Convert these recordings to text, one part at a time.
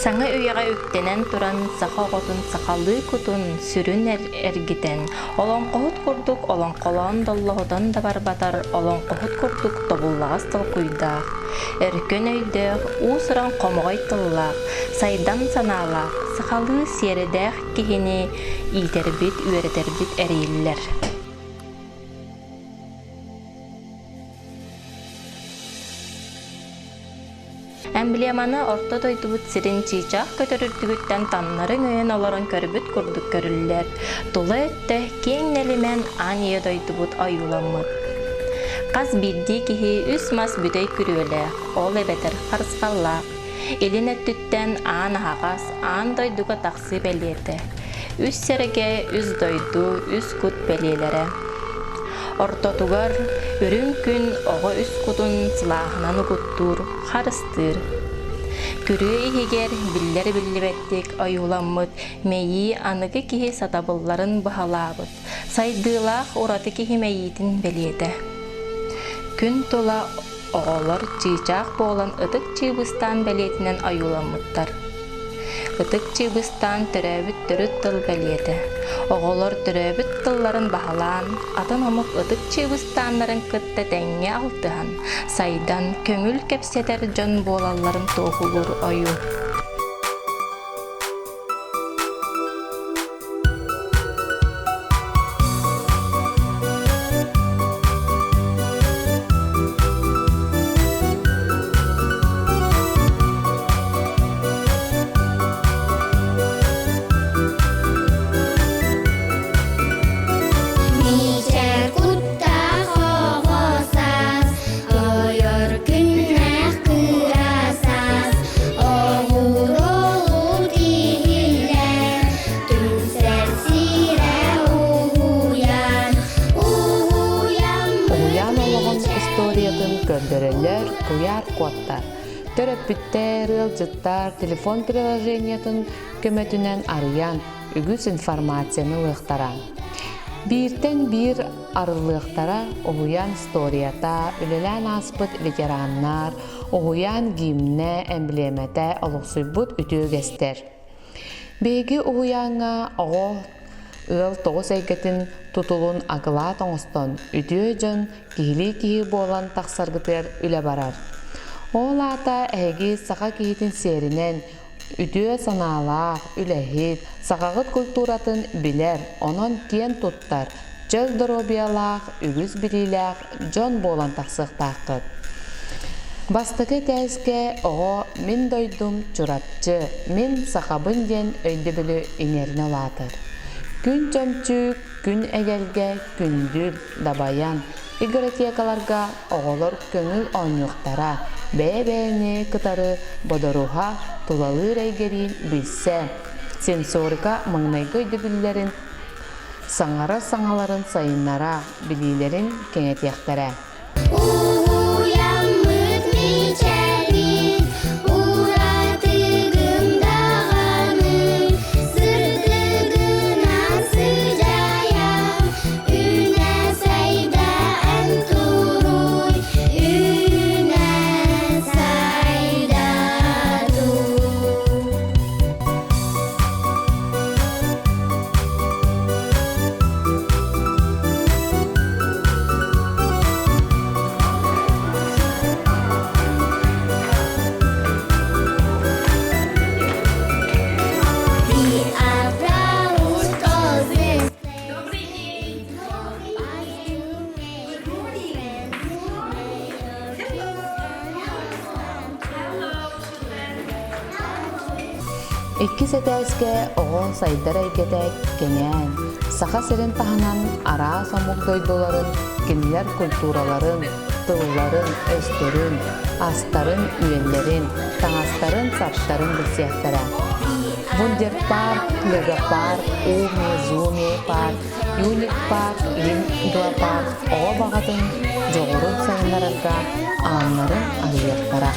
Саҥа үйэҕэ үктэнэн туран саха оҕотун сахалыы кутун сүрүн эргитэн, олоҥхоһут курдук олоҥхолоон доллоһутан да барбатар олоҥхоһут курдук тобуллаҕас толкуйдаах, өркөн өйдөөх, уус-уран хомоҕой тыллаах, сайдам санаалаах, сахалыы сиэрэдээх киһини иитэрбит, үөрэтэрбит эрэйиллэр. Эмблеманы орто дойдубут сирин чыычаах көтөр үрдүгүттэн таҥнары өҥөйөн олорон көрбүт курдук көрүллэр, тула өттө киэҥ нэлимэн аан ийэ дойдубут ойууламмыт. Хас биирдии киһи үс мас бүтэй күрүөлээх, ол эбэтэр харысхаллаах. Илин өттүттэн аан аһаҕас, аан дойдуга тахсыы бэлиэтэ. Үс сэргэ, үс дойду, үс кут бэлиэлэрэ. Ортотугар үрүҥ күн оҕо үс кутун сылааһынан угуттуур, харыстыыр. Күрүө иһигэр биллэр-биллибэттик ойууламмыт мэйии аныгы киһи сатабылларын баһылаабыт, сайдыылаах ураты киһи мэйиитин бэлиэтэ. Күн тула оҕолор чыычаах буолан ытык чыыбыстаан бэлиэтинэн ойууламмыттар. Ытык чыыбыстаан төрөөбүт төрүт тыл бэлиэтэ. Оҕолор төрөөбүт тылларын баһылаан, атын омук ытык чыыбыстааннарын кытта тэҥҥэ алтыһан, сайдан, көҥүл кэпсэтэр дьон буолалларын туоһулуур ойуу. Мичээр куттаах оҕо саас, ойор күннээх кыра саас, оҕуруолу тиһиллэр, түмсэр сирэ уһуйан, уһуйаммыт Уһуйаан олоҕун мичээр. историятын көрдөрөллөр куйаар куоттар. Төрөппүттэр, ыалдьыттар телефон приложениетын көмөтүнэн арыйан үгүс информацияны ылыахтара. Бииртэн биир арыллыахтара уһуйаан историята, үлэлээн ааспыт ветераннар, уһуйаан гимнэ, эмблемэтэ олохсуйбут үтүө үгэстэр. Биһиги уһуйааҥҥа оҕо ыал тоҕус эйгэтин тутулун акылаат оҥостон, үтүө дьон киһилии киһи буолан тахсаргытыгар үлэ барар. Ол аата эһиги саха киһитин сиэринэн үтүө санаалаах, үлэһит, сахаҕыт культуратын билэр, онон киэн туттар, чөл доруобуйалаах, үгүс билиилээх дьон буолан тахсыахтааххыт. Бастакы этээскэ оҕо «Мин дойдум Чурапчы, мин сахабын» диэн өйдөбүлү иҥэринэ улаатар. Күн чөмчүүк, күн эгэлгэ, күндүл, дабайан, игротекаларга оҕолор көҥүл оонньуохтара, бэйэ-бэйэни кытары бодоруһа, тулалыыр эйгэриин билсэ, сенсорика маҥнайгы өйдөбүллэрин саҥарар саҥаларын сайыннара, билиилэрин кэҥэтиэхтэрэ. Уһуйаммыт мичээрбит, уратыгым даҕаны, сырдыгынан сыдьаайан, үүнэ-сайда эн туруй, үүнэ-сайда тур. We are proud of this Добрый день! Good morning! Hello! Hello, children! Иккис этээскэ оҕо сайдар эйгэтэ кэҥээн, Саха сирин таһынан араас омук дойдуларын, кинилэр культураларын, тылларын, өстөрүн, астарын-үөллэрин, таҥастарын-саптарын билсиэхтэрэ. Вундерпарк, Легопарк, Уми-Зуми парк, Юник парк, Лингва-парк оҕо баҕатын, дьоҕурун сайыннарарга ааннарын арыйыахтара.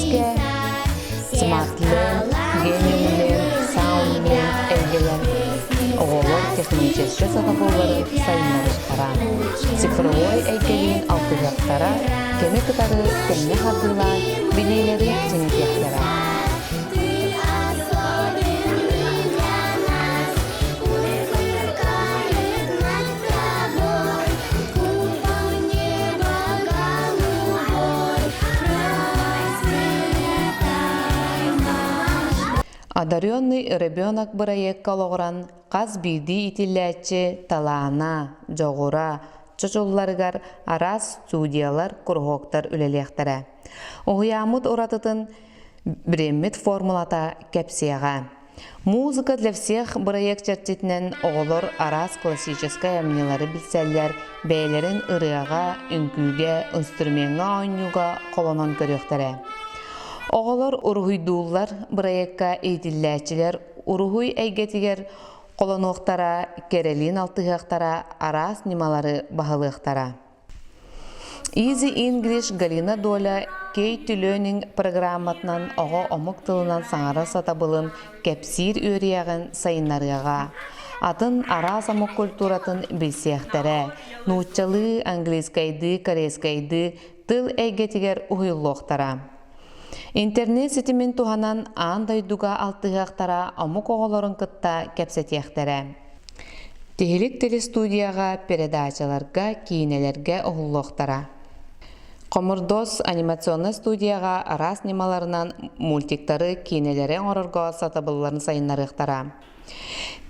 этээскэ Smartland, Geniumland, Soundland эйгэлэр оҕолор техническэй сатабылларын сайыннарыахтара, цифровой эйгэлиин алтыһыахтара, кэми кытары тэҥҥэ хардыылаан билиилэри чиҥэтиэхтэрэ. Одаренный ребенок бырайыакка олоҕуран хас биирдии иитиллээччи талаана, дьоҕура чочулларыгар араас студиялар, куруһуоктар үлэлиэхтэрэ. Уһуйааммыт уратытын бириэммит формулата кэпсиэҕэ. Музыка для всех бырайыак чэрчитинэн оҕолор араас классическай айымньылары билсэллэр, бэйэлэрин ырыаҕа, үҥкүүгэ, инструмеҥҥа оонньууга холонон көрүөхтэрэ. Оҕолор уруһуйдууллар бырайыакка иитиллээччилэр уруһуй эйгэтигэр холонуохтара, кэрэлиин алтыһыахтара, араас ньымалары баһылыахтара. Easy English Галина Доля Key to Learning программатынан оҕо омук тылынан саҥарар сатабылын кэпсиир үөрүйэҕин сайыннарыаҕа. Атын араас омук культуратын билсиэхтэрэ, нууччалыы, английскайдыы, корейскайдыы тыл эйгэтигэр уһуйуллуохтара. Интернет ситимин туһанан аан дойдуга алтыһыахтара омук оҕолорун кытта кэпсэтиэхтэрэ. Тиһилик телестудияҕа, передачаларга, киинэлэргэ уһуллуохтара. Хомурдуос анимационнай студияҕа араас ньымаларынан мультиктары, киинэлэри оҥорорго сатабылларын сайыннарыахтара.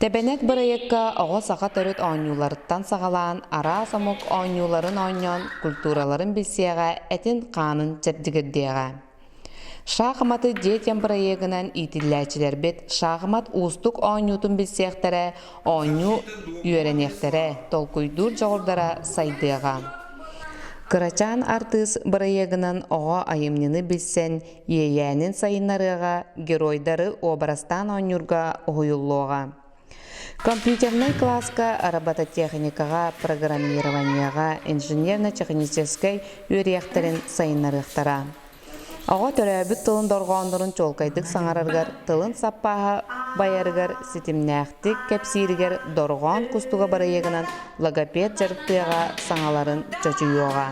Тэбэнэт бырайыакка оҕо саха төрүт оонньууларыттан саҕалаан араас омук оонньууларын оонньоон культураларын билсиэҕэ, этин-хаанын чэбдигирдиэҕэ. Шахматы детям бырайыагынан иитиллээччилэрбит шахмат уустук оонньуутун билсиэхтэрэ, оонньуу үөрэниэхтэрэ, толкуйдуур дьоҕурдара сайдыаҕа. Кырачаан артыыс бырайыагынан оҕо айымньыны билсэн, иэйээнин сайыннарыаҕа, геройдары уобарастаан оонньуурга уһуйуллуоҕа. Компьютернай кылааска робототехникаҕа, программированиеҕа, инженерно-техническэй үөрүйэхтэрин сайыннарыахтара. Оҕо төрөөбүт тылын дорҕооннорун чуолкайдык саҥарарыгар, тылын саппааһа байарыгар, ситимнээхтик кэпсииригэр дорҕоон кустуга бырайыагынан логопед дьарыктыаҕа, саҥаларын чочуйуоҕа.